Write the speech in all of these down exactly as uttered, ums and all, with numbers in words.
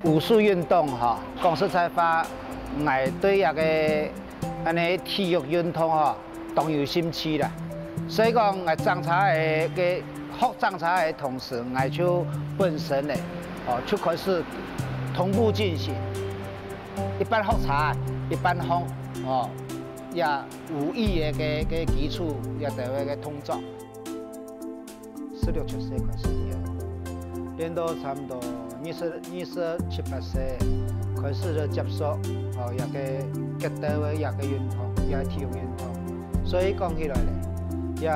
武術運動吼，講實在話，𠊎對這个恁呢體育運動吼，當有興趣啦。所以講，𠊎掌車个，个學掌車个同時，𠊎就本身呢，哦，就開始同步進行，一半學車，一半學，哦，這武藝个，个，个基礎，這个，个動作。 十六七歲開始練，練到差毋多二十、二十七八歲，開始就接觸，哦，這个格鬥个這个運動，這个體育運動。所以講起來咧，這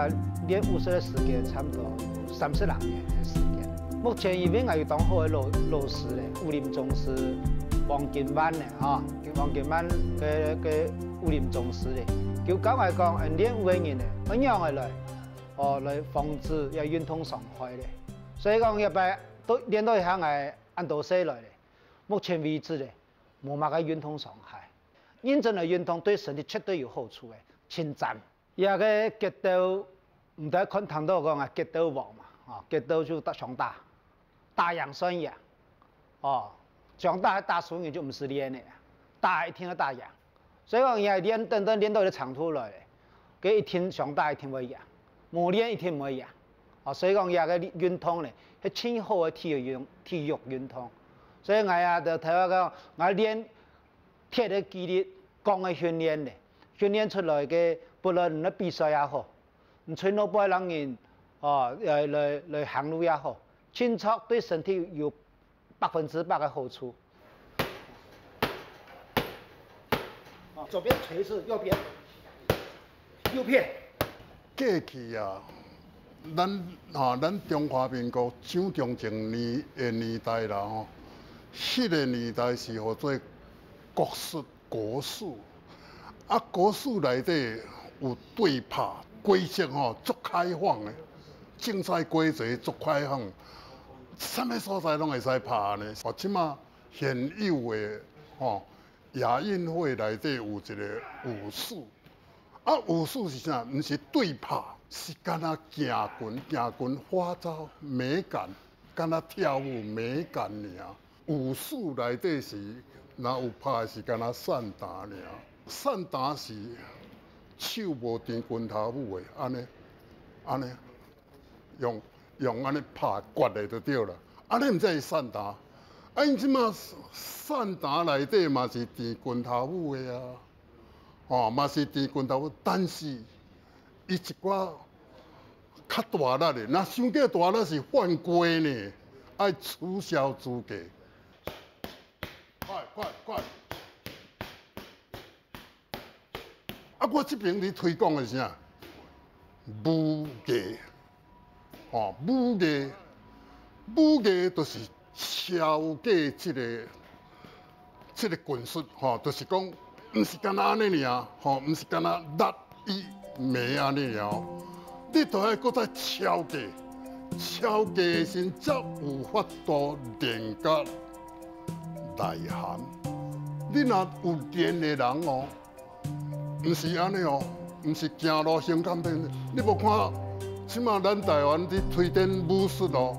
練武術个時間差毋多有三十零年个時間。目前因為𠊎有當好个老、老師咧，武林宗師王金萬咧，吼，王金萬个、个武林宗師咧，佢教𠊎講，嗯，練武个人咧，愛仰仔來 哦，來防止這運動傷害咧。所以講，這擺到練到這下，𠊎恁多歲來咧，目前為止咧，無麼个運動傷害。認真个運動對身體絕對有好處个，盡讚。這个格鬥，毋知看聽到講啊，格鬥王嘛，哦，格鬥就打、相打，打贏算贏，哦，相打還打輸人就毋使練咧，打一定愛打贏。 所以講，𠊎練等等練到這程度來咧，該一定相打一定會贏，無練一定毋會贏。哦，所以講，這个運動咧，係盡好个體育運、體育運動。所以𠊎啊，就頭下講，𠊎練鐵个肌力、鋼个訓練咧，訓練出來个，不論你比賽也好，你出外背人，哦，來、來、來行路也好，盡著對身體有百分之百个好處。啊，左邊捶一次，右邊，右片。過去啊，咱啊，咱中華民國蔣中正年、个年代啦吼，迄个年代是號做國術、國術。啊，國術內底有對拍，規則吼足開放的，競賽規則足開放，啥物所在攏會使拍呢。哦，即馬 現有的吼，亞運會內底有一个武術。啊，武術是啥？毋是對拍，是干焦行拳，行拳花招美感，干焦跳舞美感爾。武術內底是，若有拍是干焦散打爾。散打是手無纏拳頭母的，安尼，安尼。 用、用安尼拍決的就對了。安尼毋才是散打。啊，因即馬散打內底嘛是纏拳頭母的啊，吼，嘛是纏拳頭母，但是伊一寡較大力的，若傷過大力是犯規呢，愛取消資格。快、快、快！ 啊，我即爿咧推廣的是啥？武藝，吼，武藝，武藝就是超過即个、即个拳術，吼，就是講，毋是干焦安尼爾，吼，毋是干焦力伊袂安尼爾，你都愛閣再超過，超過先才有法度練甲內涵。你若有練的人哦， 毋是安尼哦，毋是行路先看病。你無看，即馬咱台灣咧推展武術哦，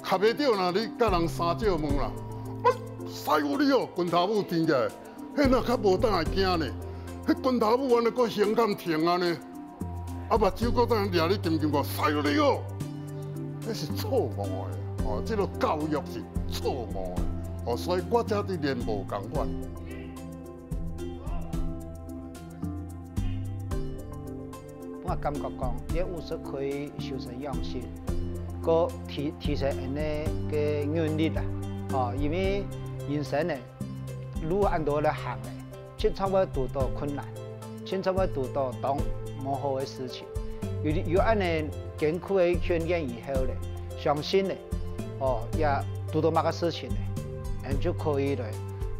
較袂著啦，你甲人相借問啦。啊，師傅你哦，拳頭母停起來，迄若較無當來驚呢。迄拳頭母安尼个胸坎挺安尼，啊，目睭个當掠你金金个，師傅你哦，迄是錯誤的哦，即个教育是錯誤的哦，所以我才咧練無共款。 我感覺講，這武術可以修身養性，个提、提升人个个韌力啊。哦，因為人生呢，路恁多來行咧，經常會堵到困難，經常會堵到當無好个事情。有、有恁呢艱苦个訓練以後咧，相信咧，哦，也堵到麼个事情咧，人就可以來，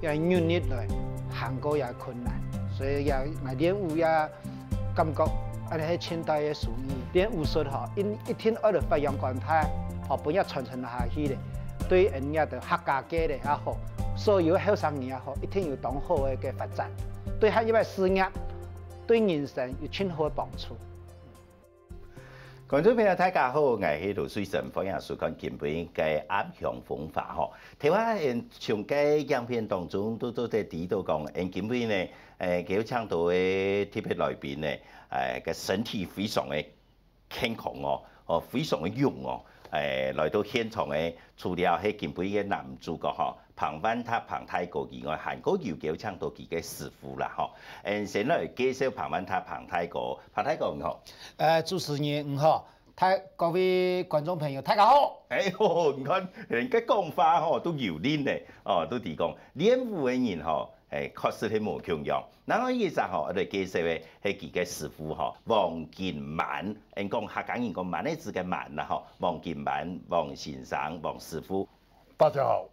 也韌力來行過也 困難，所以也𠊎練武也感覺恁呢係盡大个收益。練武術吼，一、一定愛來發揚光大，吼，分佢傳承下去咧，對人家个客家界咧也好，所有後生人也好，一定有當好个个發展，對下一擺事業，對人生有盡好个幫助。觀眾朋友，大家好，𠊎係盧水生，歡迎收看今晡日个暗香風華吼。頭下，嗯，從該影片當中都做得知道講，嗯，今晡日呢，誒，佢有請到个特別來賓呢，誒，个身體非常个健康哦，哦，非常个勇哦，誒，來到現場个，除了係今晡日个男主角吼，彭萬達彭大哥以外，還過有佢有請到佢个師傅啦吼。嗯，先來介紹彭萬達彭大哥，彭大哥你好。呃，主持人你好，大各位觀眾朋友，大家好。哎喲，你看人家講話吼都有靈呢，哦，都知講練武个人吼，哎，確實係無共樣。然後一隻吼，來介紹个係佢个師傅吼，黃金萬，人講客家人講萬个字个萬啦吼，黃金萬，黃先生，黃師傅。大家好。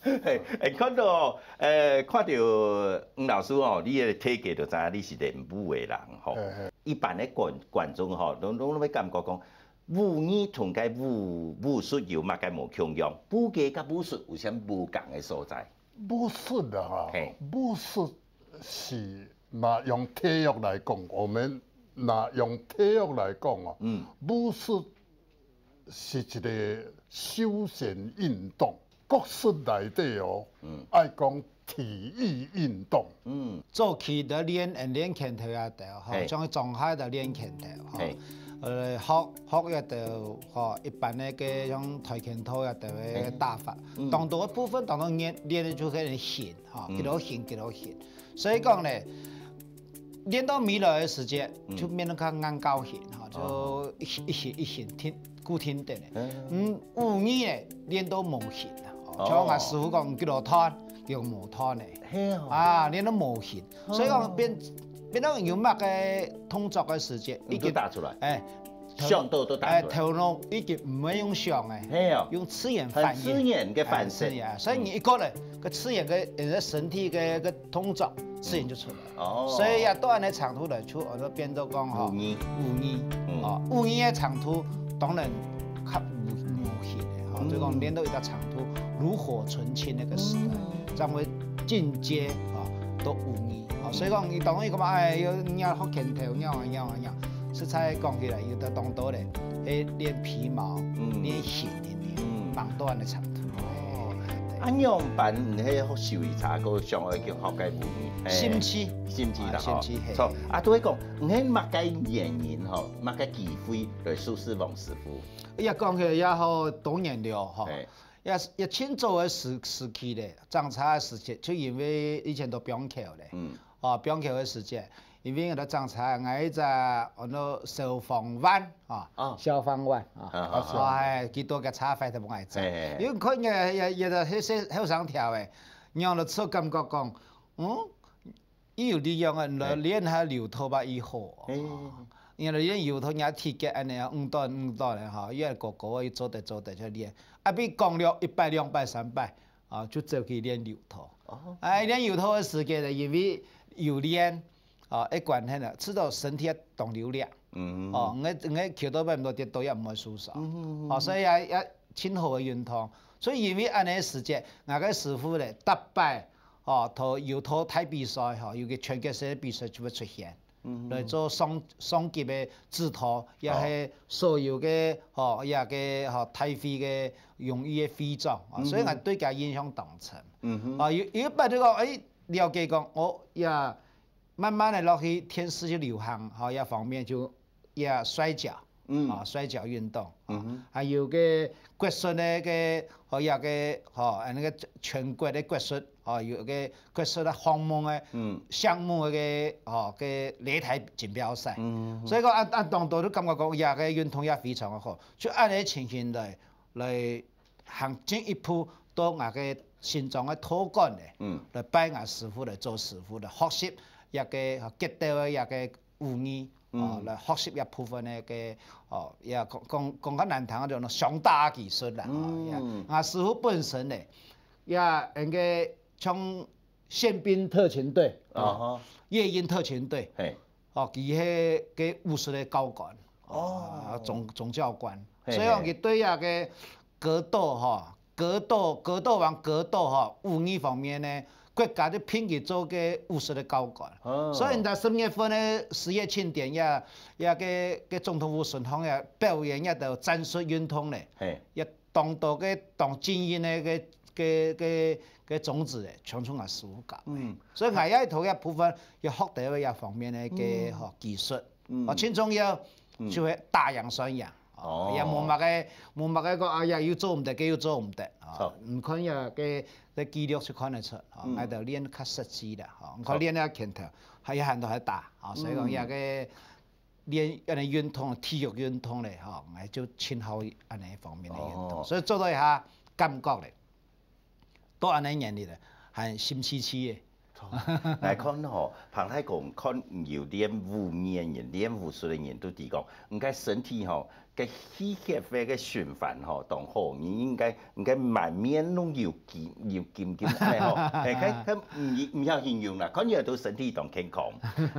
嘿，哎，看到哦，呃，看到吳老師哦，你个體格就知影你是練武个人吼。嘿嘿一般个觀觀眾吼，攏攏會感覺講，武藝同該武武術有麼个無共樣？武藝佮武術有啥無共个所在？武術的哈嘿，武術是拿用体育来讲，我们拿用体育来讲哦，嗯，武术是一个休闲运动，国术内底哦，嗯爱讲体育运动，嗯，早期个練，嗯，練拳頭也得吼，嘿像庄跤个練拳頭吼嘿，呃，學學也得吼，一般个个像跆拳道也得个打法，嗯當多个部分當多練練个就係形吼，嗯幾多形幾多形，所以講呢，練到尾來个時節嗯就變到較硬膠形吼，哦就一形一形一形定固定定个。嗯嗯，武藝呢練到無形啊，哦像𠊎師傅講幾多段，幾多無段呢。嘿哦，啊，練到無形，所以講變變到有麼个動作个時節，你就打出來，哎，想到都打哎，出來，頭腦已經毋會用想个，嘿哦，用自然很反應，自然个反哎自應，然所以你一個人个自然个个身體个个動作，自然就出來。哦，所以啊，到恁个程度來，就我就變做講吼，武藝，武藝，嗯哦，武藝个程度當然較無無形个吼，嗯就講練到一隻程度，爐火純青个時代，正會進階啊，到武藝。哦，所以講，你當然講，哎，又你學拳頭，你啊你啊你啊，實在講起來，有得當多咧，係練皮毛，嗯練形个，嗯蠻多恁个程度。哦哎對啊，仰般你係學手藝差，个想愛去學个武藝？嘿興趣興趣啦吼。啊興趣嘿錯啊，都會講，你係麼个原因吼，麼个機會來認識黃師傅？也講起來也好多年了吼，嘿，也也盡早个時時期咧，莊跤个時節，就因為以前都枋橋咧，嗯哦，枋橋个時節，因為𠊎都莊跤，𠊎一隻安到小方丸啊，哦小方丸啊，啊啊哦，哎，幾多个車費都無愛走嘿嘿，嘿因為看个也也也係後生條个，讓了之後感覺講，嗯。伊有力量啊，來練下柔道吧，伊好。嘿因為練柔道，人家體格恁樣啊，五段五段的哈，伊个哥哥伊做得做得去練，啊，比講了一擺兩擺三擺啊，就走去練柔道。哦，哎，練柔道个時間呢，因為有練啊，个關係呢，使到身體當柔軟。嗯，哦，𠊎𠊎橋到尾毋多跌倒也毋會受傷。嗯哦，所以也也盡好个運動。所以因為恁樣个時節，𠊎个師傅咧，逐擺哦，同柔道大比賽吼，有个全國性个比賽就會出現，嗯來做上上級个指導，也係所有个吼，也个吼大會个榮譽个會長，哦所以𠊎對佢印象當深。嗯哼，啊，有有一擺就講，哎，了解講，哦，也慢慢个落去電視就流行，吼，這方面就也摔跤，嗯啊，摔跤運動，啊嗯哼，還有个國術个个，吼，這个吼，恁个全國个國術，吼，有个國術个項目个，嗯項目个，吼，个擂台錦標賽。嗯，所以講，按按當多都感覺講，這个運動也非常个好，就恁个情形來來行進一步到𠊎个心中个道館咧，嗯來拜𠊎師傅來做師傅，來學習這个格鬥个這个武藝，哦嗯，來學習這部分个个，哦，也講講講較難聽个，就講雙打技術啦，哦，也嗯，𠊎師傅本身咧，也恁个像憲兵特勤隊，啊哈，夜鷹特勤隊，嘿，哦，佢係个武術个教官，哦啊，總總教官，嘿所以講佢對這个格鬥吼，格鬥格鬥王格鬥吼，武藝方面呢，國家都聘佢做个武術个教官。哦。所以，在十月份个十月慶典也，也个，个總統府順風也表演也都戰術運動咧，嘿。也當多个當精英个个个个个種子咧，全從𠊎師傅教。嗯。所以𠊎也對這部分也學到這方面个个，嗯。吼，技術。嗯。哦，盡重要，嗯。就係打贏算贏。 哦，哦。也無麼个，無麼个講，哎呀，又做毋得，該又做毋得，哦，著。你看呀，該，該紀錄就看得出，哦，嗯。𠊎兜練較實際啦，哦，你看著。練个拳頭，還有很多還打，哦，所以講，嗯。也該練恁呢運動，體育運動咧，吼，𠊎就盡好恁呢方面个運動，哦。所以做到一下感覺咧。 到恁呢年齡了，還心虛虛个。來看吼，彭大哥看有練武藝个人，練武術个人都知講，你个身體吼，个氣血个个循環吼，當好，你應該，應該滿面攏有金，有金金个吼，哎，看，看，毋，毋曉形容啦，看起來都身體當健康。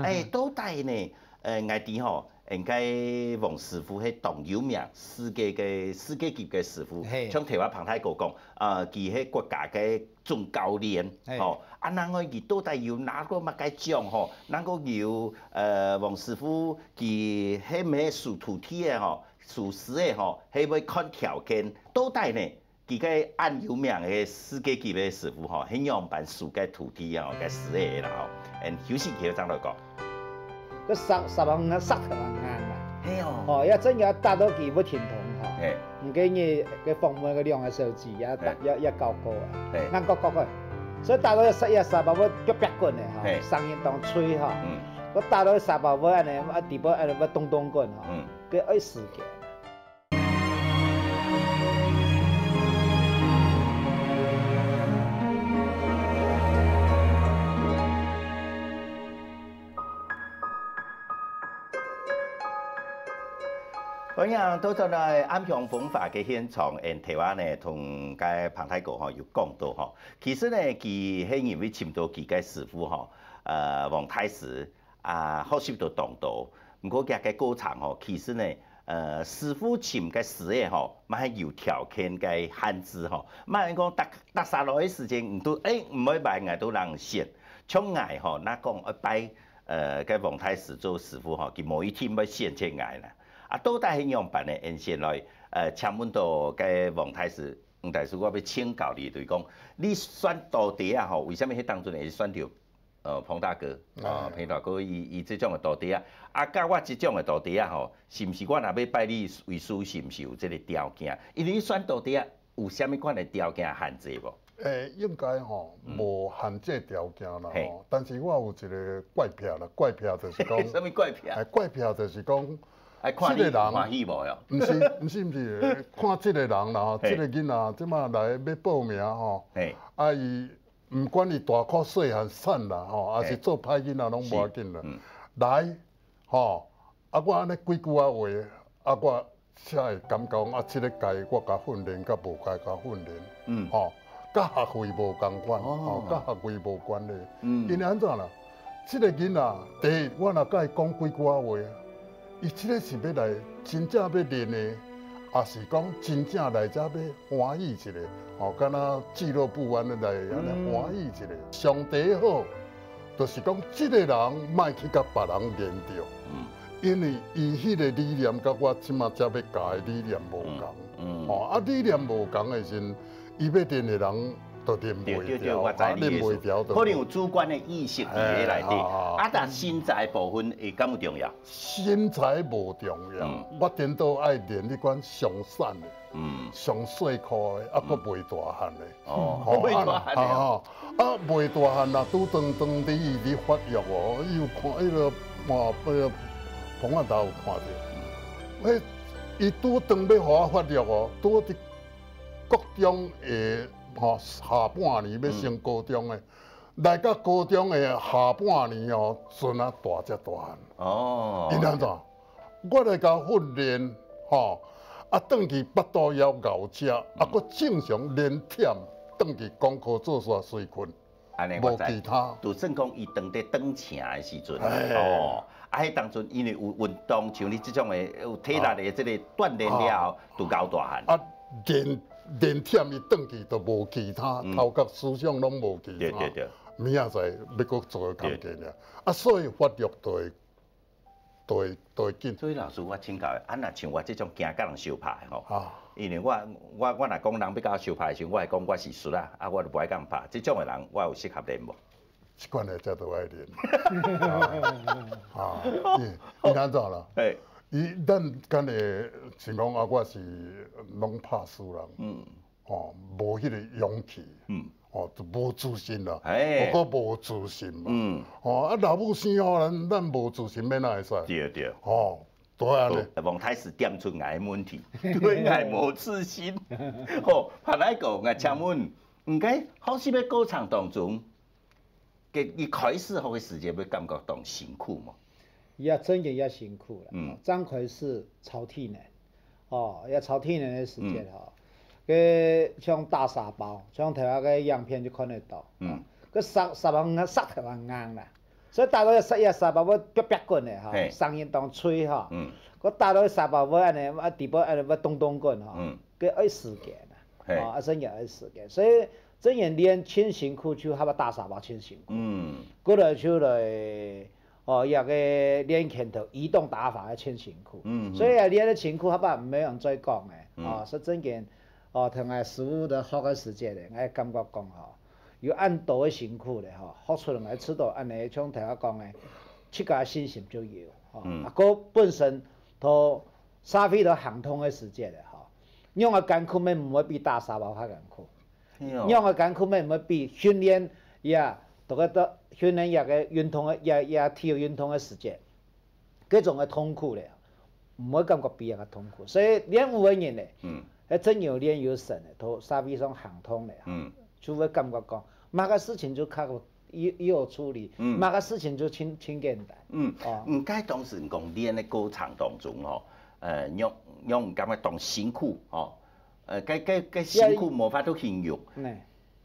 哎，到底呢， 呃，𠊎知吼，應該王師傅係當有名，世界个，世界級个師傅。嘿。像頭下彭大哥講，呃，佢係國家个總教練，嘿。吼。啊，另外佢到底有拿過麼个獎吼？能夠有，呃，王師傅佢係毋係收徒弟个吼，收師个吼，係會看條件，到底呢？ 佢个恁有名个世界級个師傅吼，係仰般收个徒弟吼，个師个啦吼。嗯，休息去正來講。該沙，沙包硬，石頭也硬啦。係哦。吼，也真个打到佢會停動吼。嘿。毋過你个訪問个兩個小姐也打，嘿。也，也搞過啊。嘿。硬角角个。所以打到一沙，一沙包會啪啪滾个吼，嘿。聲音當脆吼。嗯。我打到一沙包會恁呢，啊，底部恁呢會咚咚滾吼。嗯。該愛時間。 歡迎倒轉來《暗香風華》个現場，𠊎頭下呢，同該彭大哥吼有講到吼，其實呢，佢係因為尋到佢个師傅吼，呃，王大師， 啊，學習到當多。毋過佢个過程吼，其實呢，呃，師傅尋个師个吼，乜係有條件个限制吼。乜係講逐，逐儕來个時間，毋都，欸，毋會拜，𠊎都人選。像𠊎吼，若講愛拜，呃，該王大師做師傅吼，佢無一定會選擇𠊎啦。啊，到底係仰般呢？𠊎先來，呃，請問到該王大師，黃大師，我愛請教你，就是講，你選徒弟啊吼，為什麼會當初會選到 呃，彭大哥，啊，哎。彭大哥，伊，伊這種个徒弟啊，啊，佮我這種个徒弟啊，吼，是毋是我若欲拜你為師，是毋是有這个條件？因為你選徒弟啊，有啥物款个條件限制無？欸，應該吼，嗯。無限制條件啦，嘿。吼。但是我有一个怪癖啦，怪癖就是講，啥物怪癖？欸，怪癖就是講，愛看你這个人歡喜無喲？毋是，毋是，毋是，看這个人啦，吼，嘿。這个囡仔，這馬來欲報名吼，嘿。啊，伊 毋管伊大箍細漢瘦啦，吼，抑是嘿。做歹囡仔攏無要緊啦。是，嗯。來，吼，啊，我按呢幾句仔話，啊，我才會感覺講，啊，這个該我共訓練，佮無該共訓練，嗯。吼，佮學費無仝款，哦。吼，佮學費無關係。嗯。因為按怎啦？這个囡仔，第一，我若佮伊講幾句仔話， 伊這个是欲來真正欲練的，抑是講真正來遮欲歡喜一下？吼，敢若俱樂部按呢來按呢嗯。歡喜一下。上第一好，就是講這个人莫去佮別人研究，嗯。因為伊彼个理念佮我這馬才欲教的理念無仝。嗯，嗯。吼，啊，理念無仝的時陣， 伊欲練的人都練袂牢，對，對，對，我知你意思。啊，練袂牢就可能有主觀的意識佇咧內底。哎，好，好。啊，但身材部分會敢有重要？身材無重要，嗯。我顛倒愛練彼款上瘦的，嗯。上細箍的，啊，嗯。閣袂大漢的。哦，吼，袂大漢的哦。啊，吼，啊，袂大漢啦，拄當當佇伊佇發育哦，伊有看彼个，哇，彼个彭仔頭有看著。嗯。彼，伊拄當欲予我發育哦，拄佇 國中的，吼，下半年欲升高中的，嗯。來到高中的下半年哦，陣仔大隻大漢。哦。因按怎？我來共訓練，吼，啊，轉去腹肚枵食，啊，嗯。閣正常連忝，轉去功課做煞隨睏。 按呢我知。無其他。就算講伊當咧轉城的時陣，哎。哦，啊，彼當陣因為有運動，像你這種的有體力的這个鍛鍊了後，哦。就𠢕大漢。啊，連，連忝伊轉去都無其他，嗯。頭殼思想攏無其他。對，對，對。明仔載欲閣做个工課爾。啊，所以發育就會，就會，就會緊。所以老師，我請教，啊，若像我這種驚佮人相拍的吼，啊。因為我，我，我若講人欲佮我相拍的時陣，我會講我是輸啦，啊，我就無愛佮人拍。這種的人，我有適合練無？這款的才都愛練。啊，啊，因，因安怎啦？嘿。伊，咱敢會想講啊，我是攏拍輸人。嗯。 吼，無彼个勇氣，嗯。吼，就無自信啦。嘿。我講無自信嘛。嗯。吼，啊，老母生予咱，咱無自信，欲哪會使？對，對。吼，對啊呢。好，王太師點出𠊎的問題，對𠊎無自信。吼，潘大哥，𠊎請問，嗯。你該學習的過程當中， 个，一開始學个時節會感覺當辛苦無？也真个也辛苦啦。嗯。正開始操體能，哦，也操體能个時節吼，个像打沙包，像頭下个影片就看得到，嗯。哦，个沙，沙包硬，石頭也硬啦，所以打到个沙，个沙包會啪啪滾个吼，嘿。聲音當脆吼，嗯。个打到个沙包會恁呢，啊，底部恁呢會咚咚滾吼，嗯。个愛時間啊。 嘿。哦，啊，真个愛時間。所以真个練盡辛苦，就還愛打沙包盡辛苦。嗯。過來就來，哦，這个練拳頭、移動打法个盡辛苦。嗯，嗯。所以啊，練个辛苦，後擺毋會用再講个。嗯。哦，係真个，哦，同𠊎師傅在學个時節咧，𠊎感覺講吼，有恁多个辛苦咧吼，學出來𠊎知道恁呢，像頭下講个，自家信心就有。吼，嗯。啊，个本身都社會都行通个時節咧吼， 仰个艱苦乜毋會比打沙包較艱苦。係哦。仰个艱苦乜毋會比訓練也，這个，這訓練這个運動个，這，這體育運動个時節，該種个痛苦咧，毋會感覺比這个痛苦。所以練武个人咧，嗯。係真有練有神个，在社會上行通咧，嗯。就會感覺講，麼个事情就較 有，有處理，嗯。麼个事情就盡，盡簡單。嗯，哦。嗯，該當時講練个過程當中吼，呃，讓，讓人感覺當辛苦吼，呃，該，該，該辛苦無法度形容。呢。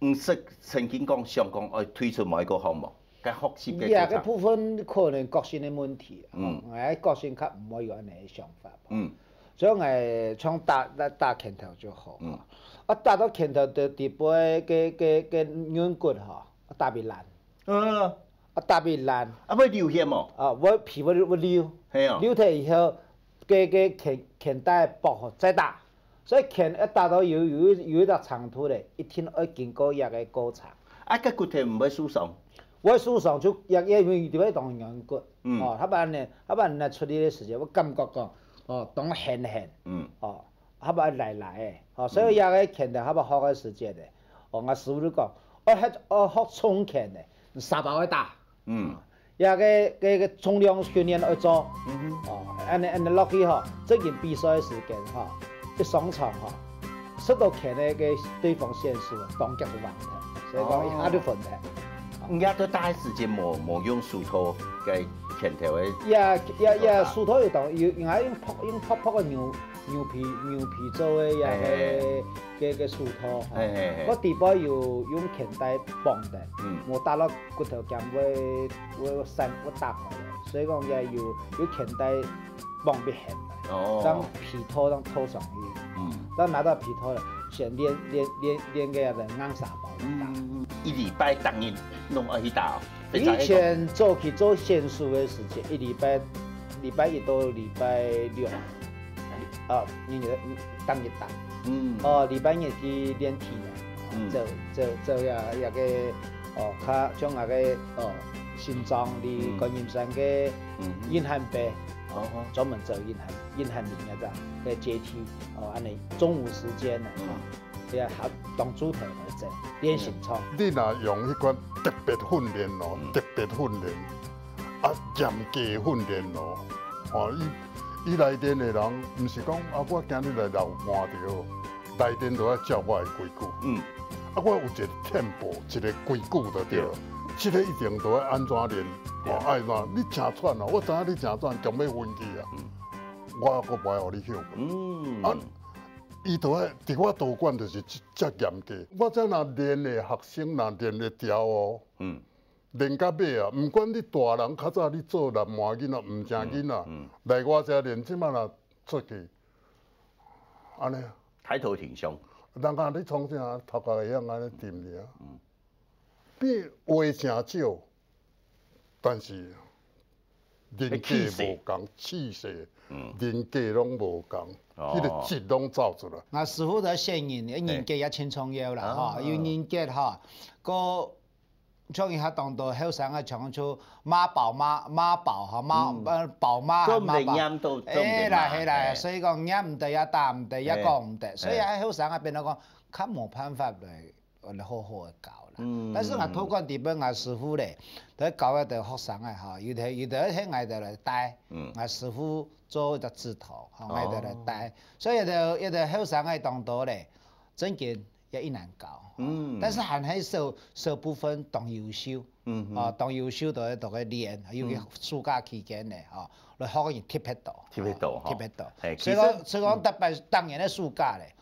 毋識曾經講想講，愛退出某一个項目，該學習个過程。這个部分可能個性个問題，嗯。吼，𠊎个性較毋會有恁呢个想法。嗯。所以𠊎從打，打，打拳頭就好。嗯。啊，打到拳頭个底背个，个，个軟骨吼，打變爛。 嗯。啊，打變爛。啊，會流血無？啊，會皮會，會流。係哦。流忒以後，个，个拳，拳帶薄吼，再打。所以拳一打到有，有，有一隻程度咧，一定愛經過這个過程。啊，該骨頭毋會受傷？會受傷，就也，也因為裡背當軟骨。嗯。哦，較慢呢，較慢呢出力个時節，𠊎感覺講，哦，當絚絚。嗯。哦， 較慢來來个，吼，所以這个拳頭較慢學个時節咧，哦，𠊎師傅就講，哦，學，哦，學重拳咧，沙包愛打。嗯。這个，个，个重量訓練愛做。嗯哼。哦，恁呢，恁呢落去吼，正經比賽个時間吼，一上場吼，受到拳个，个對方選手，當腳就橫忒，所以講一下就昏忒。哦。你這个大个時間無，無用手套个拳頭个也，也，也手套有當，有，有，用薄，用薄薄个牛 牛皮，牛皮做个這个，嘿嘿。个，个手套吼。嘿嘿嘿。个底背有用拳帶綁等，嗯。無打落骨頭間會，會散，會打開來。所以講也有，有拳帶綁別下來，哦。將皮套，將套上去。嗯。將拿到皮套了，先練，練，練，練个這个硬沙包。嗯，嗯，嗯。一禮拜逐日攏愛去打哦？以前早期做選手个時節，一禮拜，禮拜一到禮拜六， 啊，日日，逐日打。嗯。哦，禮拜日去練體能，嗯。做，做，做這，這个，哦，較像那个，哦，新莊的嗯。觀音山个嗯哼。硬漢背，哦，哦。專門做硬漢，硬漢人那个，个階梯，哦，恁呢，中午時間呢，嗯。 也合當主題來做，練身操。你若用彼款特別訓練咯，嗯。特別訓練，啊，嚴格訓練咯，吼，伊，伊來練的人，毋是講啊，我今日來流汗就好，來練就愛照我的規矩。嗯。啊，我有一个tempo，一个規矩就對了。對。這个一定都愛按怎練，吼，對。愛按怎？你真喘哦，我知影你真喘，強欲昏去啊。嗯。我閣無愛予你歇睏。嗯。啊， 伊就愛佇我道館就是遮嚴格。我遮若練的學生若練會牢哦，嗯。練到尾啊，毋管你大人較早你做男孩囡仔，毋成囡仔，嗯，嗯。來我遮練，這馬若出去，按呢啊。抬頭挺胸。人講你創啥，頭殼會曉按呢沉爾啊。嗯。變話誠少，但是人格無仝，氣勢，人格攏無仝，哦。彼个質攏走出來。啊師傅个先人，人格也真重要啦，吼，有人格吼，个像一下當多後生个，像就媽寶媽媽寶吼，媽呃寶媽，做毋得媽寶，黏到，做毋得罵，係啦係啦，嘿。所以講黏毋得也打毋得也講毋得，所以啊後生个變到講較無辦法來。 來好好个教啦。嗯。但是𠊎透過底背𠊎師傅咧，來教一兜學生个吼，有兜有兜係𠊎兜來帶，嗯。𠊎師傅做一隻指導，吼，哦。𠊎兜來帶。所以一兜一兜後生个當多咧，正經也一難教。嗯。但是還係少少部分當優秀，嗯哼。哦，當優秀都會都會練，尤其暑假期間咧，吼，來學个人特別多，特別多吼。特別多。嘿，所以講，其實所以講，逐擺逐年个暑假咧，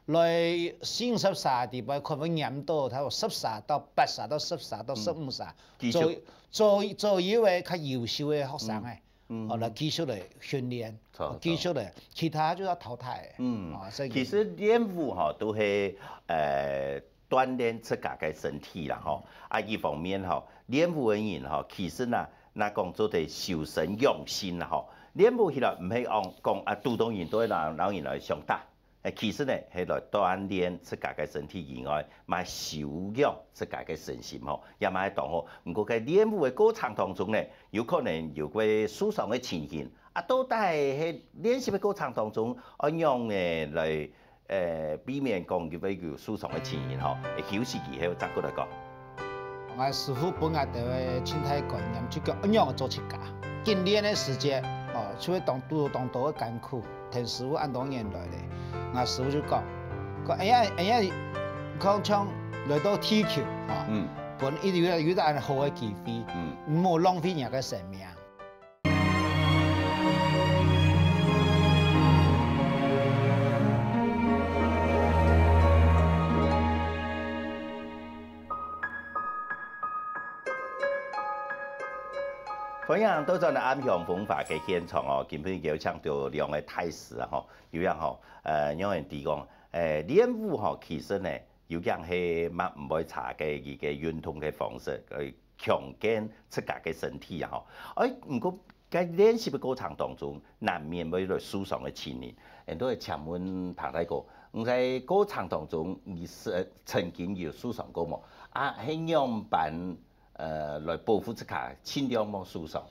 來新十三个地方，可能黏到差不多十三到八三到十三到十五三，嗯。繼續。左左左右个較優秀个學生个，嗯，嗯。哦，來繼續來訓練，差不多。繼續來，其他就要淘汰个。嗯，哦，所以其實練武吼，都係，呃，鍛鍊自家个身體啦吼。啊，一方面吼，練武个人吼，其實呢，若講做得修身養性啦吼，練武起來毋係講講啊，堵到人都會拿拿人來相打。 誒，其實呢，係來鍛鍊自家个身體以外，嘛修養自家个身心吼，也嘛係當好。毋過，該練武个過程當中呢，有可能有過受傷个情形。啊，到底係練習个過程當中，愛仰仔來，呃，避免講佢會有受傷个情形吼？誒，休息以後再過來講。 𠊎師傅分𠊎兜个盡大个觀念，就講仰仔做自家。緊練个時節，哦，就會當堵當多个艱苦。聽師傅恁多年來咧，𠊎師傅就講，講哎呀哎呀，講像來到地球，哦，嗯。分一有有一個恁好个機會，嗯。毋好浪費人家个生命。 歡迎倒轉來暗香風華个現場哦，今晡日邀請到兩位大師啊吼，有影吼，呃，仰仔知講，呃，練武吼，其實呢，有影係嘛毋會差个一個運動个方式，呃，強健自家个身體啊吼。哎，毋過在練習个過程當中，難免會有受傷个情形。𠊎都會請問彭大哥，你在過程當中，你是曾經有受傷過無？啊，係仰般 呃，來保護自家，盡量莫受傷。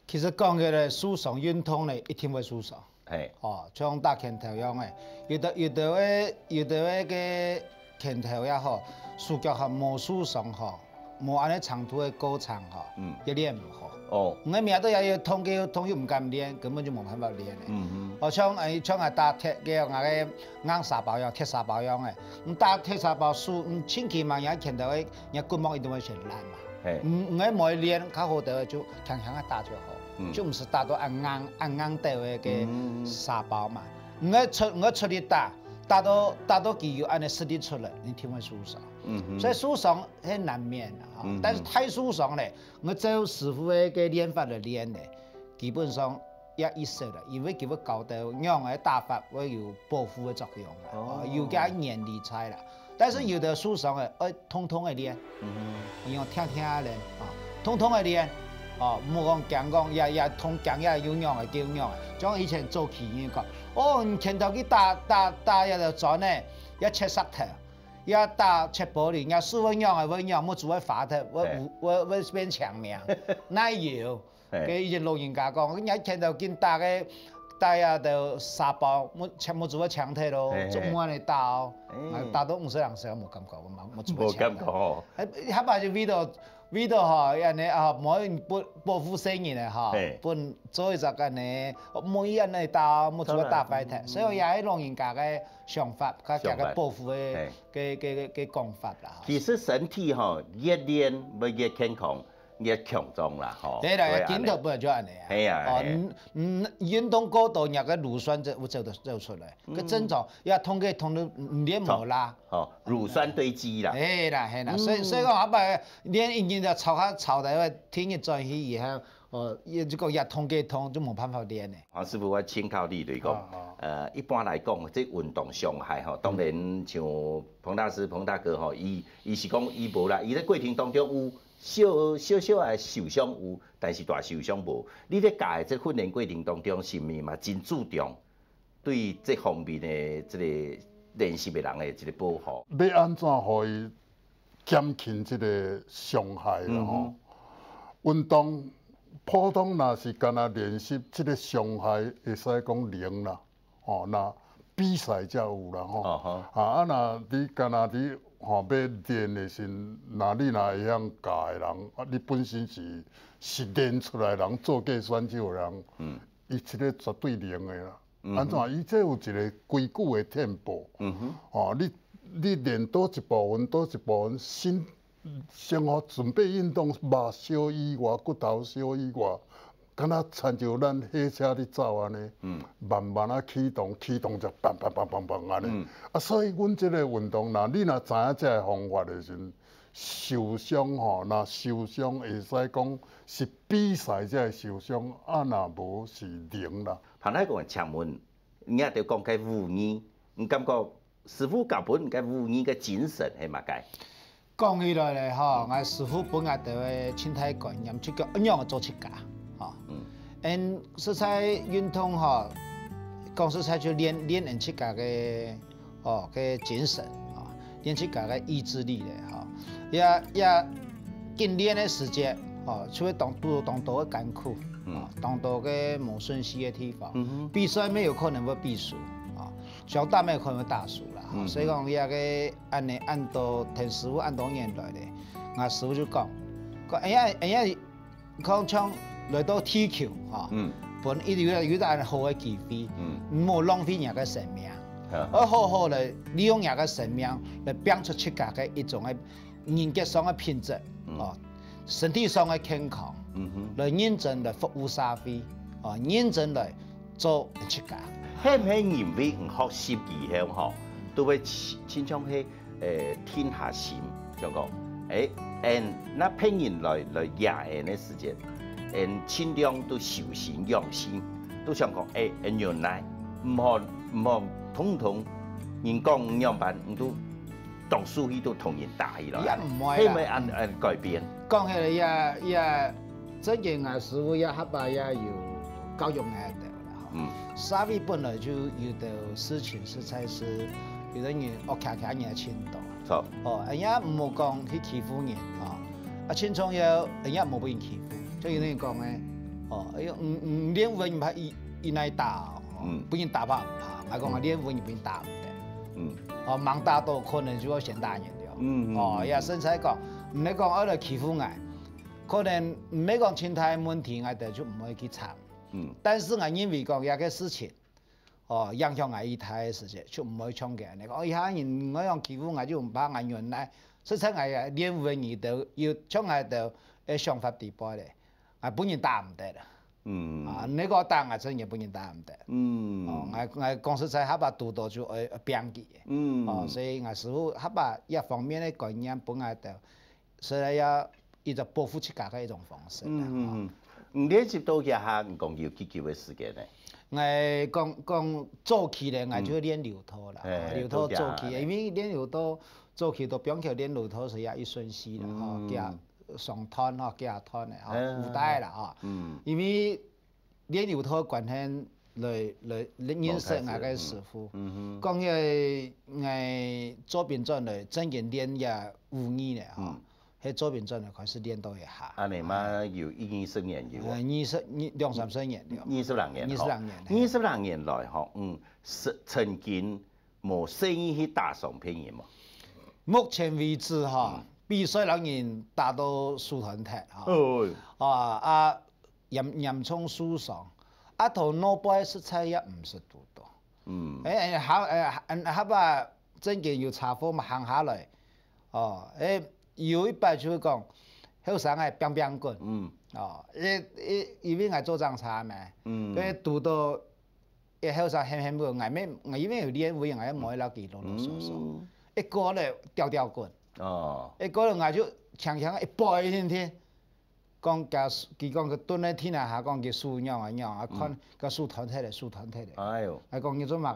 其實講起來，受傷運動呢，一定會受傷。嘿。哦，像打拳頭樣个，有的有的个有的个个拳頭也好，手腳還無受傷吼，無恁呢長途个過程吼，嗯。也練毋好。哦。你个命都也有痛个，痛又毋敢練，根本就無辦法練个。嗯哼。哦，像誒，像𠊎打鐵个，𠊎个硬沙包樣，鐵沙包樣个，你打鐵沙包手，你千祈萬也拳頭个 若骨膜一定會先爛嘛。嘿。毋毋愛無愛練，較好个就輕輕个打就好，嗯。就毋使打到恁硬恁硬个个嗯。沙包嘛。毋愛出毋愛出力打，打到打到佢有恁呢實力出來，你定會受傷。嗯哼。所以受傷係難免个吼，嗯哼。但是大受傷咧，𠊎照師傅个个練法來練咧，基本上 也意識了，因為佢會教到仰仔打法會有保護个作用啦，哦。哦，有个原理在啦。但是有的受傷个，愛痛痛个練，嗯。用疼疼个練，啊，痛痛个練，哦，毋好講驚講，也也痛驚也有仰仔叫仰仔。像以前做棋人講，哦，你拳頭去打打打一个磚呢，也切石頭，也打切玻璃，也手會仰仔會仰，目珠會花頭，會嘿。會會變青盲，哪有？ 嘿。該以前老人家講，你一拳頭緊打个，打啊，就沙包，目全部做个青忒咯，嘿，嘿。做麼个打哦？嘿。啊，打到五十人歲無感覺，無無做个青。無感覺哦。哎，下擺就為到為到吼，恁呢啊，無人保保護細人个吼，嘿。分做一隻恁呢，無伊恁呢打，無做个打壞忒。當然。所以也係老人家个想法，佢佢个保護个，想法。嘿。个个个个講法啦。其實身體吼，越練會越健康。 越強壯啦，吼。對啦，對啊，筋頭本來就恁呢啊。係啊，哦，係啊。嗯嗯，運動過度，若个乳酸就會走得走出來。嗯。个症狀，也痛个痛到毋練無啦。吼，乳酸堆積啦。係啦係啦，所以嗯。所以講，後擺練已經就吵下吵个，天日轉去以後，哦，也就講也痛个痛，就無辦法練个。黃師傅，我請教你，就是講，啊啊呃，一般來講，這運動傷害吼，當然像彭大師、彭大哥吼，伊伊是講伊無啦，伊在過程當中有小小小的受傷有，但是大受傷無。你咧教的這訓練過程當中，是毋是嘛真注重對這方面的這个練習的人的一个保護？要安怎予伊減輕這个傷害啦吼？運動普通若是干焦練習，這个傷害會使講零啦，吼，若比賽才有啦吼。哦吼啊啊，若你干焦你吼要練的時，若你若會曉教的人，啊，你本身是是練出來的人，做過選手的人，嗯，伊這个絕對零的啦。安怎？伊這有一个規矩的tempo。嗯哼，哦，你你練多一部分，多一部分，先先予準備運動，肉燒以外，骨頭燒以外，敢若親像咱火車咧走安尼，嗯，慢慢仔啟動，啟動就砰砰砰砰砰安尼。嗯，啊，所以阮這个運動，若你若知影這个方法的時陣，受傷吼，若受傷會使講是比賽才會受傷，啊，若無是零啦。彭大哥，請問，你也就講該武藝，你感覺師傅教分个武藝个精神係麼个？講起來咧吼，𠊎師傅分𠊎兜个清代觀念，就叫恁樣做自家，吼。嗯，實在運動吼，講實在就練練人自家个哦个精神啊，練自家个意志力咧吼，也也緊練个時節哦，就會當多當多个艱苦，哦，當多个無順序个地方，比賽乜有可能會比輸啊。 相打乜可能會打輸啦。所以講，這个恁呢恁多，聽師傅恁多年來咧，𠊎師傅就講，講哎呀哎呀，講像來到地球吼，分一有有一個恁好个機會，毋好浪費若个生命，愛好好來利用若个生命來變出自家个一種个人格上个品質哦，身體上个健康，來認真來服務社會哦，認真來 做自家。係毋係因為毋學習以後吼，都會親像係誒定下心，就講誒，嗯，若別人來來惹𠊎个時節，嗯，盡量都修身養性，都想講誒，嗯，原來毋好毋好通通人講仰般，你都當輸去都同人打去咯。也毋會啦。係毋係恁恁改變？講起來也也，真正啊，師傅也較把也有教育𠊎兜啦吼。嗯。社會本來就有兜事情實在是，有兜人惡徛徛人个程度。好。哦，人家毋好講去欺負人啊，啊，盡重要，人家莫分人欺負。就有兜人講誒，哦，哎喲，毋毋練武你怕一一耐打哦，嗯。分人打怕毋怕，𠊎講啊，練武你分人打毋得。嗯。哦，猛打到可能就要先打人了。嗯。哦，也甚至講，毋係講愛來欺負𠊎。 可能毋係講盡大問題，𠊎兜就毋會去參。嗯。但是𠊎認為講這个事情，哦，影響𠊎一大个時節，就毋會像佢恁樣講，哦，一下人𠊎樣欺負𠊎就毋怕，𠊎原來，實在𠊎練武个人都有像𠊎兜个想法底背咧，𠊎本人打毋得啦。嗯。啊，你講打𠊎真个本人打毋得。嗯。哦，𠊎𠊎講實在，下把堵到就愛愛拚佢。嗯。哦，所以𠊎師傅下把一方面个觀念分𠊎兜 所以也一个保護自家个一種方式啦。嗯嗯嗯。你練習到這下，你講有幾久个時間呢？𠊎講講早期咧，𠊎就練柔道啦，柔道早期，因為練柔道早期都毋曉練柔道，所以也一順序啦，吼，幾下雙段吼，幾下段个吼，舞台啦吼。嗯。因為 練柔道个觀念來來認識𠊎个師傅。講起𠊎做兵轉來，正經練這武藝呢吼，係做兵轉來開始練到這下。恁呢嘛有一二十年有啊。呃，二十二兩三十年了。二十零年，二十零年。二十零年來吼，嗯，曾曾經無細義去打傷別人無？目前為止吼，比賽摎人打到手斷忒吼。哦，啊啊， 嚴嚴重受傷，啊頭腦背實在也毋識堵到。嗯。誒誒，下誒下把正經有車禍嘛行下來，哦，誒有一擺就會講，後生誒拚拚滾，嗯，哦，誒誒，因為𠊎做掌車咩，嗯，誒堵到，誒後生喊喊我，𠊎乜𠊎因為有練武，𠊎也無愛摎佢囉囉嗦嗦，一過咧吊吊滾，哦，一過咧𠊎就強強一擺一定定。講佢，佢講佢蹲在地泥下，講佢手仰啊仰啊，看佢手斷忒咧，手斷忒咧。哎喲，啊講你做麼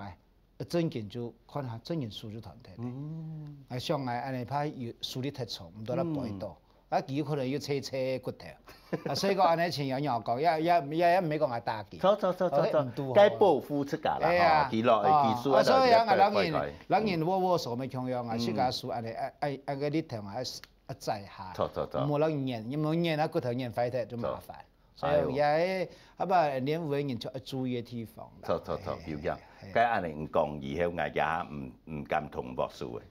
个？正經就看下，正經手就斷忒咧。嗯，啊想啊，恁呢怕有手力忒重，毋得來背到。啊佢有可能有切切骨頭。啊所以講恁呢情形仰講，也也也也毋係講愛打佢。錯錯錯錯錯，該保護自家啦，吼，佢落技術啊，所以啊，人人人握握手無共樣啊，自家手恁呢，愛愛愛个力量啊， 啊，再下。著著著。無落軟，因為軟啊，骨頭軟壞忒就麻煩。著。所以也係，啊，不，練武个人就愛注意个地方啦。著著著，有影。該恁呢講以後，𠊎也毋毋敢同你握手个。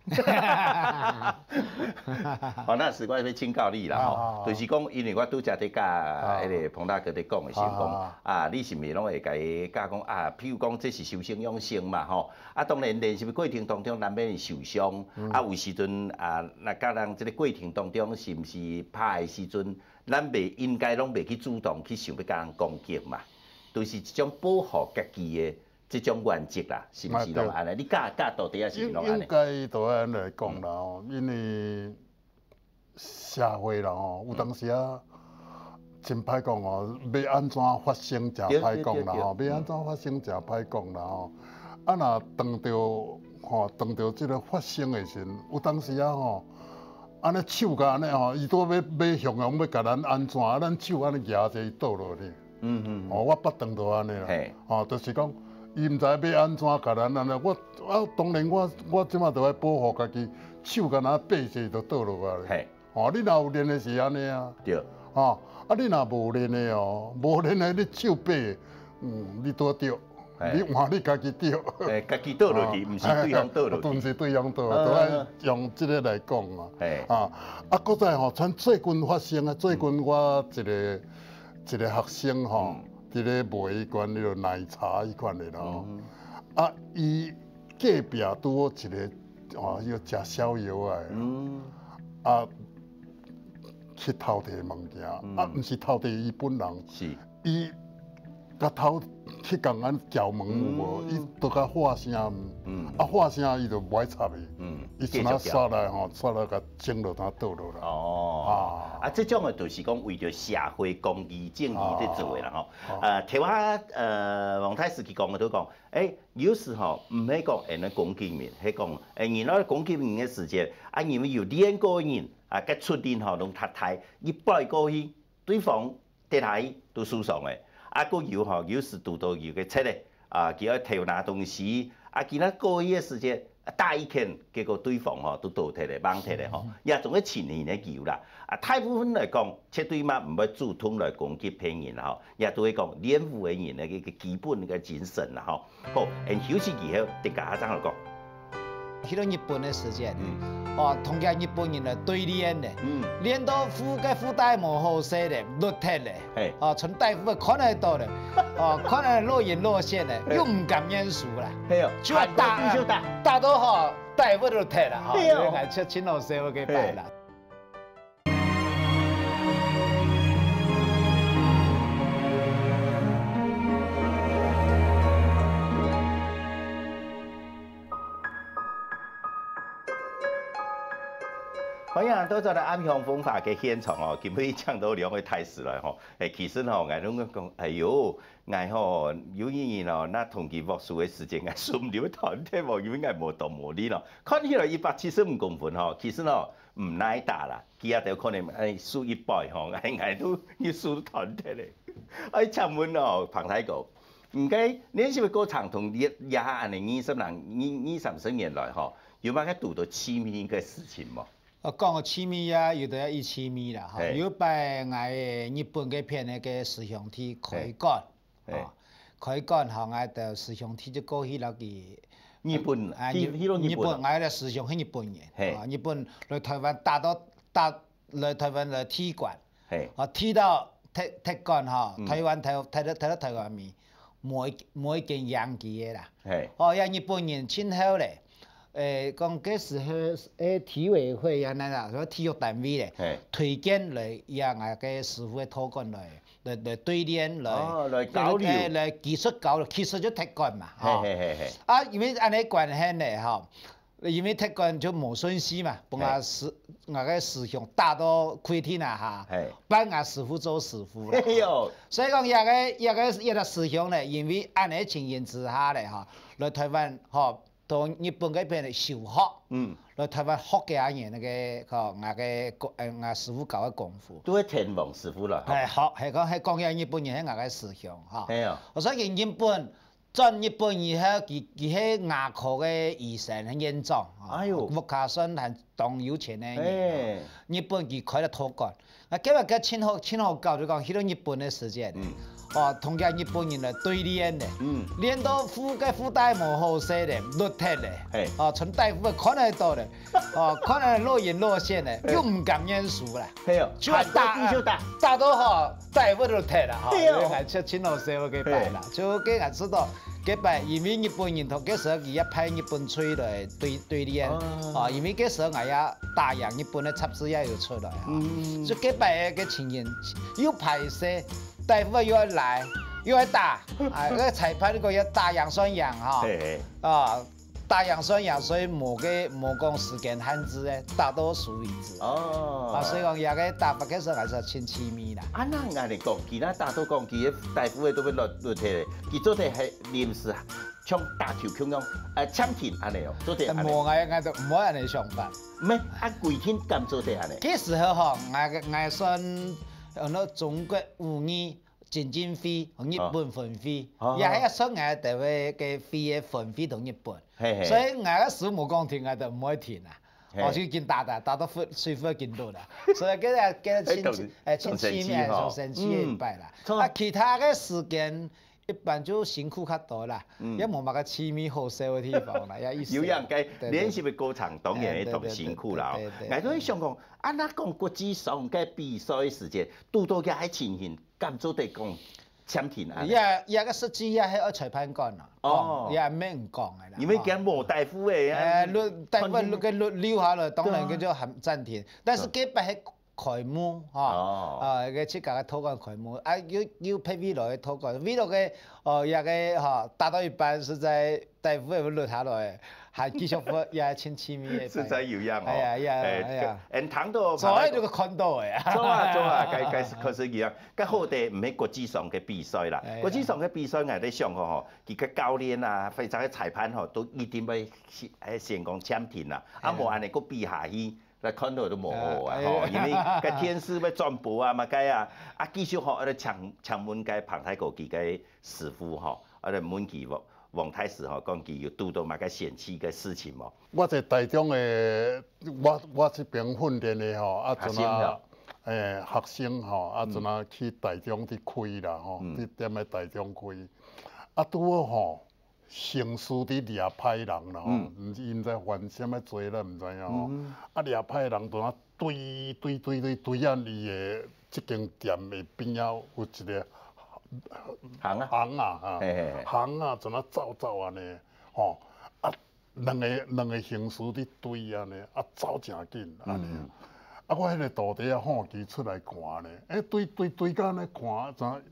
哦，那時我要請教你啦吼，就是講，因為我拄才在佮彼个彭大哥在講的時候講，啊，你是毋是攏會佮伊教講啊？譬如講，這是修身養性嘛吼， 啊，當然練習的過程當中難免會受傷，啊，有時陣啊，若佮人這个過程當中，是毋是拍的時陣，咱袂應該攏袂去主動去想要佮人攻擊嘛？就是一種保護家己的這種原則啦，是毋是攏恁呢？你教教徒弟仔是毋是攏恁呢？應應該都按呢講啦吼，因為 社會啦吼，有當時啊，真歹講哦，要按怎發生才歹講啦吼，要按怎發生才歹講啦吼。啊，若當著吼，當著這个發生的時陣，有當時啊吼，按呢手甲按呢吼，伊都要要雄雄要共咱按怎，啊，咱手按呢攑著伊倒落去。 嗯嗯。哦，我捌當著按呢啦。嘿。哦，就是講，伊毋知要按怎共咱按呢，我啊，當然我我這馬就愛保護家己，手敢若擘一下就倒落來。嘿。哦，你若有練的是按呢啊。對。哦，啊，你若無練的哦，無練的你手擘，嗯，你拄著。嘿。你換你家己著。嘿，家己倒落去，毋是對方倒落去。毋是對方倒，都愛用這个來講嘛。嘿。啊，啊，閣再吼，像最近發生啊，最近我一个 一个學生吼，佇咧賣彼款彼个奶茶彼款的啦吼。啊，伊隔壁拄好一个，哦，彼个食宵夜的，啊，去偷提物件，啊，毋是偷提伊本人，是，伊共偷去共咱叫門有無？伊都共喝聲，啊，喝聲伊就無愛插伊，伊就那煞來吼，煞來共 整落才倒落來。哦，啊，啊，這種的就是講為著社會公義正義在做的啦吼。呃，頭下呃，王太師佢講的都講，欸，有時吼，毋係講會來攻擊人，係講，欸，人來攻擊人的時節，啊，因為有練過的人，啊，該出力吼，攏較大，一擺過去，對方 跌下去都受傷个。啊，閣有吼，有時堵到有个賊咧，啊，佢愛偷拿東西，啊，佢那過去个時節，啊，打一拳，結果對方吼都倒忒咧，吂忒咧吼，這種个情形也有啦。啊，大部分來講，絕對嘛毋會主動來攻擊別人啦吼，也都會講練武个人个一个基本个精神啦吼。好，𫣆休息以後，等下正來講。 去到日本个時節，哦，同佢日本人來對練咧，練到褲个褲帶無好勢咧，落忒咧，哦，穿底褲个看得到咧，哦，看得若隱若現咧，又毋甘願輸啦，係哦，就愛打，打到吼，底褲都忒啦，吼，係哦，𠊎就盡好笑个擺啦。 歡迎來到這个暗香風華个現場哦，今晡日請到兩位大師來吼。欸，其實吼，𠊎攏講，哎喲，𠊎吼，有一日哦，若同佢握手个時間，𠊎手毋知會斷忒無，因為𠊎無當無力咯。看起來一百七十五公分吼，其實哦，毋耐打啦，佢也就可能，哎，輸一擺吼，𠊎，𠊎都，你手斷忒咧。哎，請問哦，彭大哥， 毋過，練習个過程中，這，這下恁呢二十零，二，二三十年來吼，有麼个堵到趣味个事情無？哦，講到趣味啊，有兜也異趣味啦，吼。係。有一擺𠊎日本該片个該師兄弟開館，係。哦，開館吼，𠊎兜師兄弟就過去摎佢，日本，啊，去，日，去到日本啊。日本，𠊎兜師兄係日本人，係。哦，日本來臺灣打到，打，來臺灣來踢館，係。哦，踢到，踢，踢館吼，嗯。臺灣，踢，踢到，踢到臺灣面， 無一，無一間贏佢个啦。係。哦，這日本人盡好咧。欸，講該時候，欸，體委會恁呢啦，說體育單位咧，係。推薦來，這𠊎个師傅个道館來，來，來對練，來，哦，來交流。欸，來技術交流，技術就踢館嘛，吼。係，係，係，係。啊，因為恁呢關係咧，吼，因為忒官就無順序嘛，分𠊎師，𠊎个師兄打到跪地那下，嘿。拜𠊎師傅做師傅啦。哎喲。所以講，這个，這个，這个師兄呢，因為恁樣情形之下咧，哈，來台灣，吼，到日本該片个修學，嗯。來台灣學幾下年那个，吼，𠊎个功，呃，𠊎師傅教个功夫。都係天王師傅啦，吼。哎，好，係講，係講起日本人，係𠊎个師兄，哈。係啊。所以日本 轉日本以後，佢，佢係牙科个醫生，係院長，哎喲。屋下算還當有錢个人。哎。日本佢開了道館。啊，今日个真好，真好搞，就講去到日本个時節，嗯。哦，同佢日本人來對練咧，嗯。練到褲个褲帶無好勢咧，熝忒咧，嘿。哦，從大夫看得到咧，哦，看得若隱若現咧，哎。又毋甘願輸啦。係哦，就打，還繼續打。打到吼，大夫都忒啦吼，對哦。因為𠊎就真好笑該擺啦，嘿。就該𠊎知道，該擺因為日本人同該時候佢也派日本隊來對，對練，哦。哦，因為該時候𠊎也打贏日本个雜誌也有出來啊，嗯。所以該擺个情形又歹勢，大夫又愛來，又愛打，啊，該裁判如果要打贏算贏哈，嘿嘿。啊， 打贏算贏，所以無个，無講時間限制个，打到輸為止。哦。啊，所以講，這个打法个時候還係真趣味啦。啊，那恁樣講，佢那打到講，佢个大夫个都會落，落忒咧，佢做得係臨時像打球共樣，呃，暫停恁樣哦，做得恁樣。無，𠊎，𠊎都無恁樣想法。毋係，啊，規定敢做得恁樣？該時候吼，𠊎，𠊎算，呃，那中國武藝 基金會，日本分會，哦。也係算𠊎兜个，个會个分會同日本。嘿嘿。所以𠊎个輸無講停，𠊎就毋會停啊。嘿。哦，就緊打打，打到分，水分緊落啦。所以該，該，哎，當，哎，當神奇吼。當神奇个一擺啦。嗯。啊，其他个時間，一般就辛苦較多啦，嗯。也無麼个趣味好笑个地方啦，也意思。有影，該，對，對。練習个過程當然會當辛苦啦，哦。對，對，對，對，對。𠊎都會想講，啊，那講國際上个比賽个時間，堵到這个情形， 敢做得講暫停啊？也，也个實際也係愛裁判官啊，哦。講，也免講个啦，因為佢無大夫个啊，哎，律，大夫律，个律留下來，當然佢就喊暫停。但是該擺係開幕，哈，哦。啊，个自家个道館開幕，啊，又，又別位落个道館，位落个，哦，也个，哈，打到一半實在 大夫也落下來，還繼續發，也真趣味个。實在有影哦。哎呀，哎呀，哎呀。哎，恁聽到，做愛就看到个啊。做啊，做啊，該，該係確實有影。該好得毋係國際上个比賽啦。哎呀。國際上个比賽，𠊎在想吼，吼，佢个教練啊，或者个裁判吼，都一定會先，哎，先講暫停啦。啊，哎呀。無恁樣，閣比下去，來看到都無好啊，哎呀。吼，因為該電視會轉播啊，嘛該啊，啊，繼續吼，啊，請，請問該彭大哥佢个師傅吼，啊，來問佢無？ 王大師吼，講佢有堵到麼个神奇个事情無？我在台中个，我，我這邊訓練个吼，啊，學生吼。陣啊，欸，學生吼，啊，嗯。陣啊去台中去開啦吼，嗯。去踮咧台中開。啊，拄好吼，刑事佇掠歹人啦吼，嗯。毋知𪜶咧犯啥物罪啦，毋知影吼。嗯。啊，掠歹人陣啊追，追，追，追，追啊，伊个這間店个邊仔有一个巷仔。巷仔，哈。嘿，嘿，嘿。巷仔陣啊走走按呢，吼，啊， 兩个，兩个刑事佇追按呢，啊，走誠緊按呢。嗯。啊，我彼个徒弟仔好奇出來看呢，欸，追，追，追到按呢看，知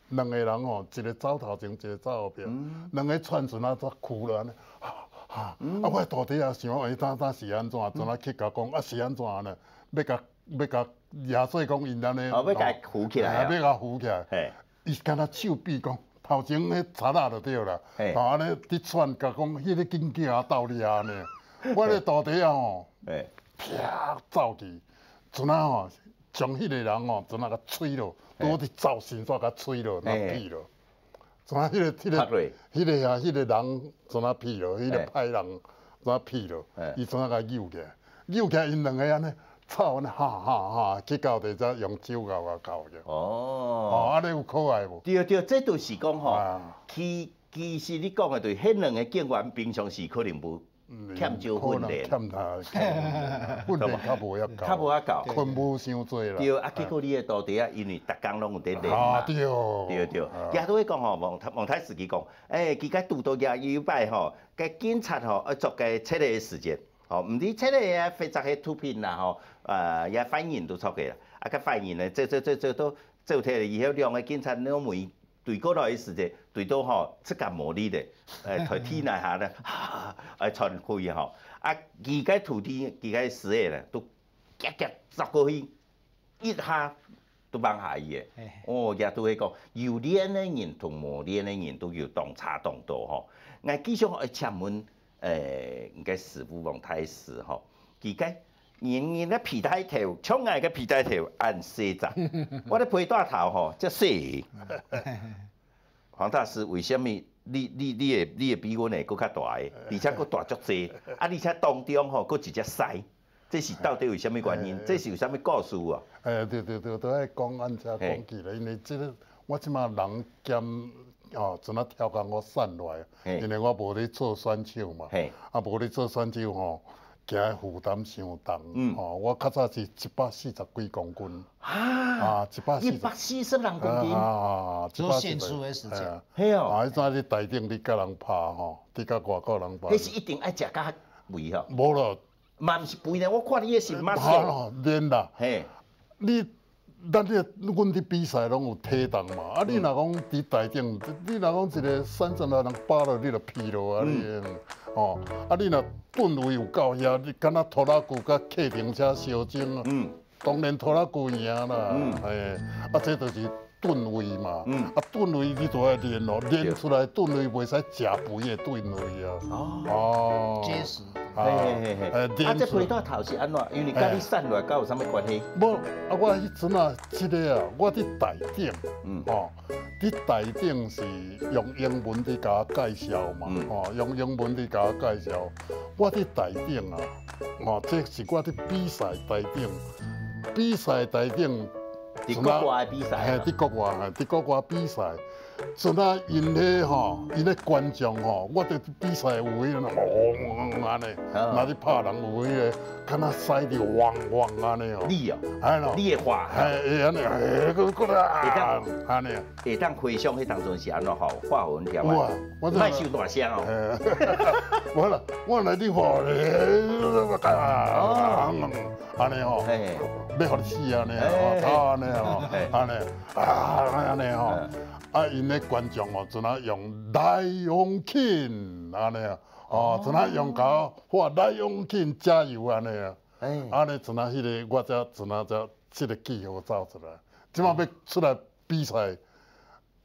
兩个人吼，一个走頭前，一个走後壁，嗯。兩个喘陣啊，煞跍落按呢，哈，哈。嗯。啊，我的徒弟仔想，欸，當，當是按怎？陣啊去共講，啊，是按怎呢？欲共，欲共掠做講𪜶按呢，哦，欲共扶起來啊。欸，欲共扶起來。嘿。 伊敢若手比講，頭前彼賊仔就對啦，嘿。吼，按呢佇喘，共講，彼个緊叫啊，鬥掠按呢。我的徒弟仔吼，嘿。啪走去，陣啊吼，將彼个人吼，陣啊共催落，嘿。拄好佇走，順紲共催落，嘿。共挕落。陣啊彼个，彼个，拍落。彼个啊，彼个人陣啊挕落，彼个嘿。歹人陣啊挕落，嘿。伊陣啊共搝起來。 搝起來，𪜶兩个按呢，吵按呢，哈哈哈，去到底才用酒醃啊醃去。哦。哦，按呢有可愛無？對，對，這就是講吼，啊。其，其實你講的對，彼兩个警員平常時可能無，嗯，欠少訓練。可能欠他，欠訓練，訓練較無遐夠。較無遐夠。勤務傷濟啦。對，啊，結果你的徒弟仔，因為逐工攏有咧練嘛。啊，對。對，對。啊。也都會講吼，王，王大師佢講，欸，佢个堵到也有一擺吼，該警察吼，愛捉該賊仔的時節， 吼，毋知賊仔啊，或者係毒品啦，吼，呃，也犯人都著个啦。啊，該犯人呢，走，走，走，走到走忒了以後，兩个警察攏問，對過來个時節，對到吼，自家無力个，欸，在地泥下咧，欸，喘氣吼。啊，佢个徒弟，佢个師仔咧，都遽遽走過去，一下都放下去个。哦，也都係講，有練个人同無練个人都有當差當多吼。𠊎繼續愛請問，欸，你个師傅王大師吼，佢个人人个皮帶頭，像𠊎个皮帶頭，恁細隻，我个皮帶頭吼，遮細。黃大師，為什麼你你你个你个比阮个閣較大个，而且閣大足濟，啊，而且當中吼，閣一隻獅，這是到底為什麼原因？這是有啥物故事啊？欸，對對對，都愛講按遮講起來，因為這个我這馬人兼哦，陣仔刁工我散落來，因為我無咧做選手嘛，嘿，啊，無咧做選手吼，驚負擔傷重，嗯，吼，我較早是一百四十幾公斤，啊，啊，一百四十，一百四十零公斤，啊，做選手个時節，係啊，啊，彼陣你台頂你佮人拍吼，你佮外國人拍，彼是一定愛食較肥吼。無咯，嘛毋是肥呢，我看你个是muscle，練啦，嘿，你，咱這，阮佇比賽攏有體重嘛，啊，你若講佇台頂，你若講一个三十來人巴落，你就疲勞啊，你，哦，啊，你若噸位有夠遐，你敢若拖拉庫佮計程車相爭啊，嗯，當然拖拉庫贏啦，嗯，哎，啊，這就是 噸位嘛，嗯，啊，噸位你都愛練咯，練出來噸位袂使食肥个噸位啊。哦，結實。啊，嘿嘿嘿嘿。欸，啊，這皮帶頭是按怎？因為佮你瘦落來，佮有啥物關係？無，啊，我彼陣啊，這个啊，我佇台頂，嗯，吼，佇台頂是用英文佇共我介紹嘛，嗯，吼，用英文佇共我介紹，我佇台頂啊，吼，這是我佇比賽台頂，比賽台頂。 佇國外个比賽啊。嘿，佇國外，嘿，佇國外比賽，陣仔𪜶咧吼，𪜶咧觀眾吼，我佇比賽有彼个嗡嗡按呢，啊，若咧拍人有彼个，敢若獅咧嗡嗡按呢哦。你哦，哎咯，你會喝，嘿，會按呢，嘿，過過來，會當按呢。會當回想彼當陣是按怎吼，喝予阮聽啊。有啊，我真的莫傷大聲哦。嘿，無啦，我來你喝咧，啊， 按呢吼，嘿，欲予你死按呢吼，嘿，嘿，頭按呢吼，嘿，按呢，啊，按呢吼，嗯，啊，𪜶咧觀眾哦，陣仔用Lion King按呢啊，哦，陣仔用甲我Lion King加油按呢啊，哎，按呢陣仔彼个我才陣仔才這个記號走出來，這馬欲出來比賽，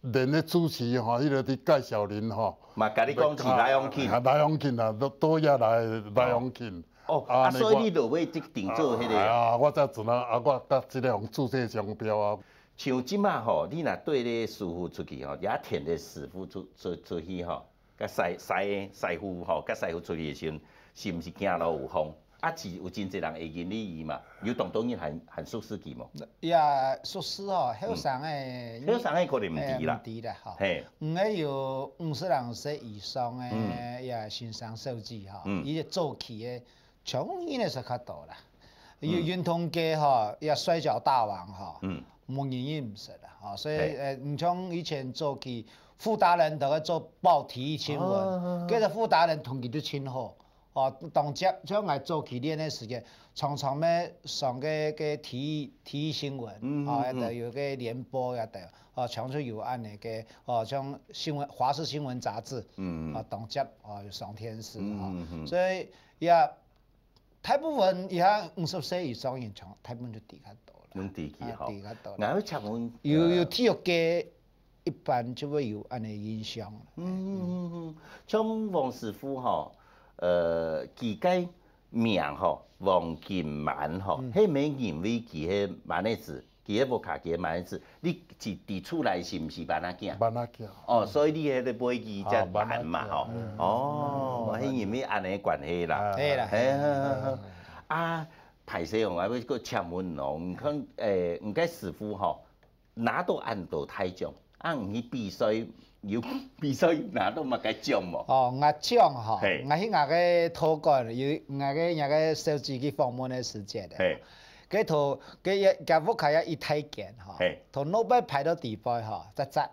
連咧主持吼，彼个佇介紹人吼，嘛共你講是Lion King。啊，Lion King啊，都都也來Lion King。哦，啊，按呢我，所以你落尾這定做彼个啊。啊，我才陣仔，啊，我佮這个予註冊商標啊。像這馬吼，你若綴咧師傅出去吼，也跈咧師傅出出出去吼，佮師師師傅吼，佮師傅出去的時陣，是毋是行路有風？ 啊，是有真濟人會認你伊嘛，有當多人還還熟識佢無？也熟識哦，後生个，後生个可能毋知啦。毋知啦吼。嘿，毋過有五十零歲以上个，嗯，也先生小姐吼，嗯，伊个早期个，像𠊎个是較多啦。有運動界吼，也摔跤大王吼，嗯，無人認毋識啦吼。所以，嘿，呃，你像以前早期傅達仁都愛做報體育新聞，哦，其實傅達仁同佢都真好。 哦，當接像𠊎早期練个時間，常常愛上个个體育體育新聞，嗯，哦，嗯，也都有个聯播也都，哦，常常有恁呢个，哦，像新聞華視新聞雜誌，嗯，哦，當接哦有上電視，哦，嗯，嗯，所以也大部分以下五十歲以上人，大部分就知較多啦，攏知佢吼。啊，知較多啦。然後請問，有有體育界 一般就會有恁呢印象。嗯，像王師傅吼，呃，佢个名吼，王金滿吼，嗯，係毋係因為佢係滿仔子，佢係屋下佢係滿仔子，你是佇厝內是毋是滿仔囝？滿仔囝。哦，所以你係咧尾字才滿嘛吼。啊，滿仔囝，嗯。哦，係因為恁呢關係啦。啊。係啦。嘿，好好好。啊，歹勢哦，𠊎欲閣請問哦，你看，誒，你个師傅吼， 拿到恁多大獎，啊，你去比賽，有比賽有拿到麼个獎無？哦，𠊎獎吼，嘿，𠊎去𠊎个圖書館，有𠊎个𠊎个小姐去訪問个時節咧，嘿，該圖，該个屋下也一大間吼，嘿，圖老板排到底背吼，扎扎。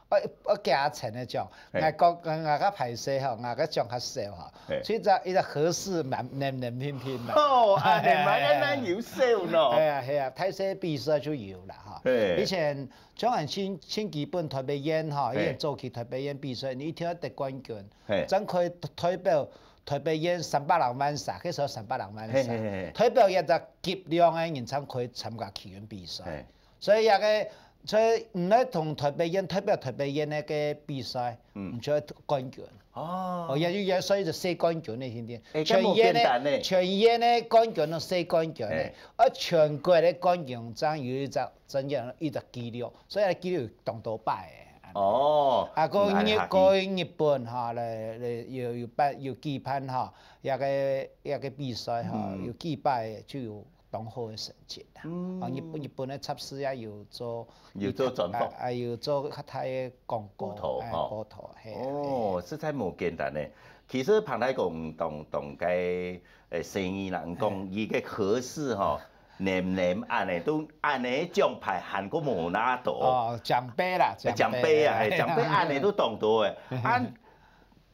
愛愛加錢个獎，嘿𠊎講𠊎較歹勢吼，𠊎个獎較少吼，嘿所以就一个合適蠻能能拼拼嘛。哦，啊，你蛮蛮优秀喏。係啊係啊，大細比賽就有啦哈。嘿以前像恁新新基本台北縣哈，以嘿前早期台北縣比賽，你一定要得冠軍，嘿正可以代表台北縣三百零萬儕，那時候三百零萬嘿嘿嘿嘿儕，代表一个級量个人才可以參加奧運比賽。嘿所以那个，所以毋愛同台北縣代表台北縣那个比賽，嗯毋就冠軍。哦哦，也就也所以就四冠軍个，天天欸，這無簡單呢全縣个全縣个冠軍都四冠軍个嘿，而全國个冠軍爭有一隻真正一隻紀錄，所以紀錄有當多擺个。哦，啊，過日來客氣過日本哈，來來有有辦有舉辦哈，一个一个比賽哈，嗯有舉辦就有當好个成績啦。嗯啊，日本日本个雜誌也有做，有做專訪啊，啊有做較大个廣告，報導哎，吼報導，嘿。哦，實在無簡單呢。其實彭大哥毋當當个呃生意啦，毋講伊个合適吼，黏黏恁呢，都恁呢獎牌還過無拿到。哦，獎杯啦，獎杯啊，係獎杯嘿恁呢都當多誒。啊，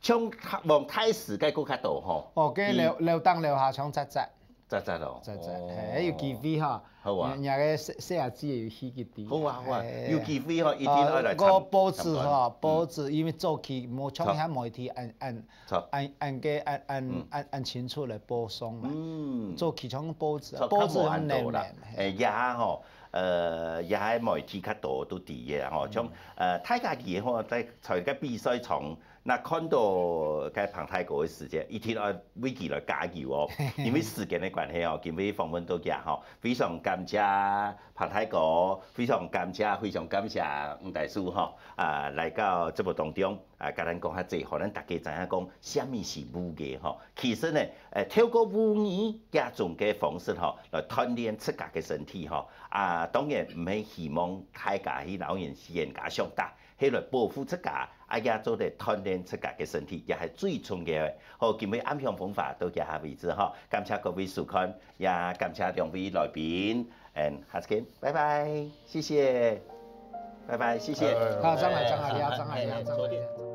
像往大使个更較多吼。哦，跟樓樓頂樓下像扎扎扎扎咯，扎扎，哦嘿，有機會哈。好啊人家个細細阿姊也有去个地。好啊好啊哎，有機會吼，一定愛來參。啊，報紙哈，報紙因為早期無像現在媒體恁恁著恁恁个恁恁恁恁清楚來播送嘛。嗯，早期像報紙，著報紙用較無恁多啦黏黏。誒，也吼，呃，也媒體較多都知个吼，像呃，大家其實吼，在在个比賽場，那看到該彭大哥个時間，一定愛為佢來加油哦，因為時間个關係哦，今日訪問到這吼，非常感謝彭大哥，非常感謝，非常感謝吳大使吼，啊，來到節目當中。 啊，甲咱講較濟，互咱大家知影講，啥物是武藝吼。其實呢，誒，透過武藝這種个方式吼，來鍛鍊自家个身體吼。啊，當然毋係希望大家去老人院加上大，係來保護自家，啊，也做得鍛鍊自家个身體，也係最重要个。好，今日暗香風華到這下為止吼，感謝各位收看，也感謝兩位來賓，and 下次見，拜拜，謝謝，拜拜，謝謝。好，張海，張海，張海，張海。